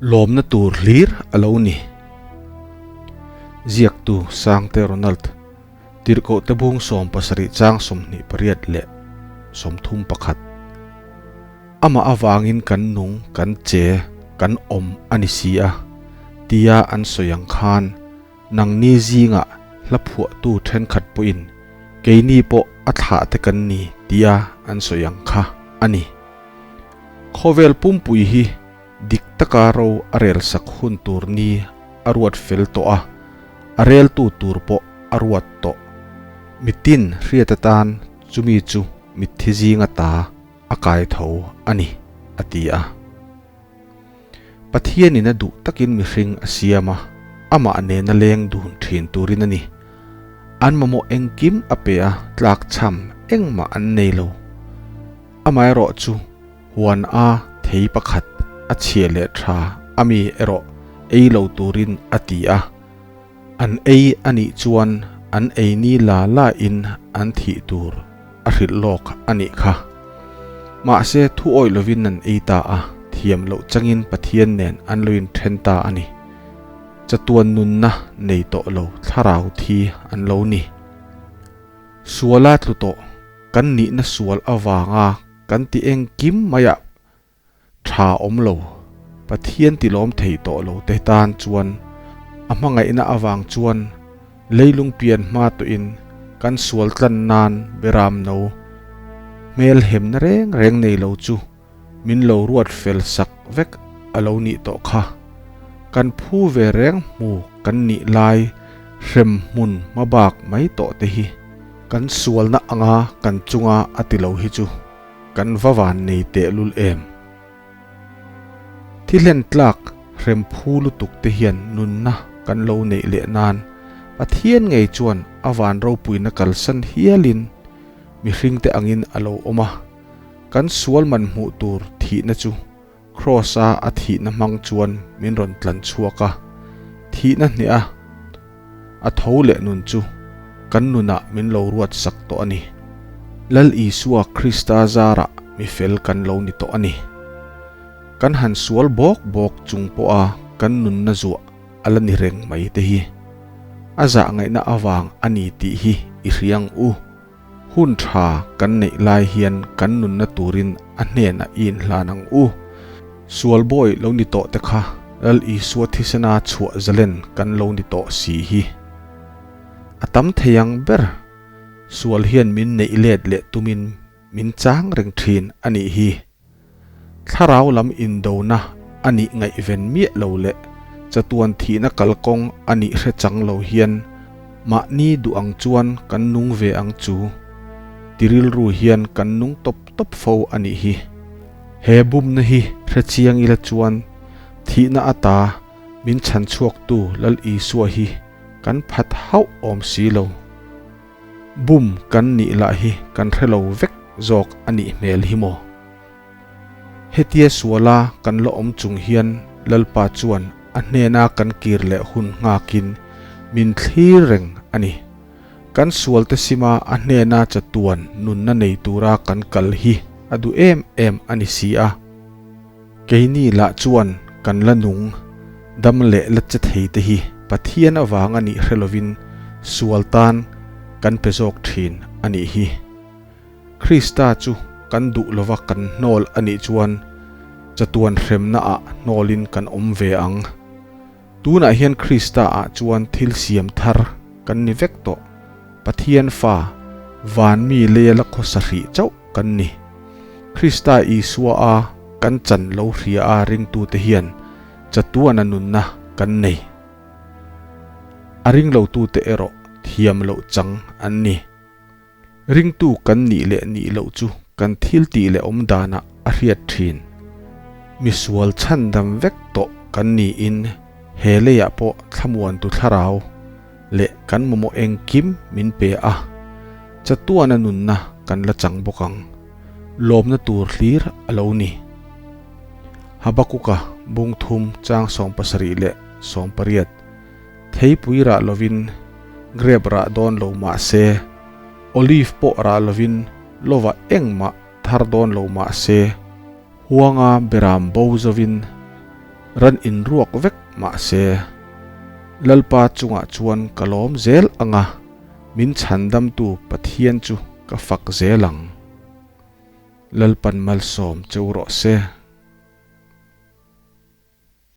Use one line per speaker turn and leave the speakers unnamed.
Lawmna tur hlir a lo ni. Ziaktu Sangte Ronald, Tirhkohte bung 70 chang 28 leh 31. Amah avangin kan nung, kan che, kan awm a ni si a, tia an sawi ang khan nangni zingah hla phuahtu thenkhat pawhin keini pawh a thlah te kan ni tia an sawi ang kha a ni. Khawvel pumpui hi dik taka ro a rel sak hun tur ni a ruat fel tawh a, a reltu tur pawh a ruat tawh. Mitin hriat atan chumi chu mitthi zinga ta a kai tho a ni, a ti a. Pathianin a duh takin mihring a siam a, amah nena leng dun thin turin a ni. An mamawh engkim a pe a, tlakchham engmah an nei lo. Amaherawhchu, Huan a thei pakhat a chhia leh tha a mi erawh ei lo turin a ti a, an ei a nih chuan an ei ni la la in an thih tur a hrilh lawk a nih kha. Mahse thu awih lovin an ei ta a, thiam loh changin Pathian nen an lo inthen ta a ni. Chatuan nunna nei tawh lo thlarau thi an lo ni. Suala tlu tawh kan nihna sual avanga Kan ti engkim maiah tha awm lo, Pathian ti lawm thei tawh lo te tan chuan a hmangaihna avang chuan leilung pian hma tawhin kan sual tlan nan beram no hmel hemna reng reng nei lo chu min lo ruat fel sak vek a lo nih tawh kha. Kan phu ve reng hmu kan nih lai hrem hmun hmabak mai tawh te hi. Kan sualna anga kan chunga a ti lo hi chu kan va van nei tehlul em? Thi hlen tlak hrem phu lutuk te hian nunna kan lo neih leh nan Pathian ngei chuan a van ropuina kalsan hialin mihringte angin a lo awm a, kan sual man hmuh tur thihna chu Kraws-a a thihna hmang chuan min rawn tlan chhuak a, thihna hneh a a tho leh nun chu kan nunah min lo ruat sak tawh a ni. Lal Isua Krista zarah mi fel kan lo ni tawh a ni. Kan han sual bawk bawk chung pawha kan nunna zuah a la ni reng mai te hi a zah ngaihna avang a ni tih hi i hriang u. Hun tha kan neih lai hian kan nunna turin a hnenah i inhlan ang u. Sual bawi lo ni tawh te kha Lal Isua thisena chhuah zalen kan lo ni tawh si hi. A tam thei ang ber sual hian min neih let leh tumin min chang reng thin a nih hi. Thlarau lam indona a nih ngaihven miah lo leh chatuan thihna kalkawng a nih hre chang lo hian mahni duh ang chuan kan nung ve ang chu ti rilru hian kan nung tawp tawp fo a nih hi. He bumna hi hre chiang ila chuan thihna ata min chhan chhuaktu Lal Isua hi kan phat hauh awm si lo. Bum kan nih lah hi kan hre lo vek zawk a nih hmel hi maw? Hetia suala kan la awm chung hian Lalpa chuan a hnena kan kir leh hun nghakin min thlir reng a ni. Kan sualte sima a hnena chatuan nunna nei tura kan kal hi a duh em em a ni si a. Keini lah chuan kan la nung, dam leh la che thei te hi Pathian avang a nih hre lovin sual tan kan pe zawk thin a nih hi. Krista chu kan duh lova kan hnawl a nih chuan chatuan hremna ah hnawlin kan awm ve ang. Tunah hian Krista ah chuan thil siam thar kan ni vek tawh. Pathian fa, van mi leia la khawsa hrih chauh kan ni. Krista Isua a kan chan lo hria a ringtute hian chatuana nunna kan nei. A ringlotute erawh thiam loh chang an ni. Ringtu kan nih leh nih loh chu kan thil tih leh awm danah a hriat thin. Misual chhandam vek tawh kan niin he leiah pawh thlamuantu thlarau leh kan mamawh engkim min pe a, chatuana nunna kan la chang bawk ang. Lawmna tur hlir a lo ni. Habakuka bung thum chang 70 leh 80. Theipui rah lovin grape rah dawn lo mah se, olive pawh rah lovin lova engmah thar dawn lo mah se, huanga beram bo zovin Ran in ruak vek mah se, Lalpa chungah chuan ka lawm zel ang a, min chhandamtu Pathian chu ka fak zel ang. Lalpan malsawm cheu rawh se.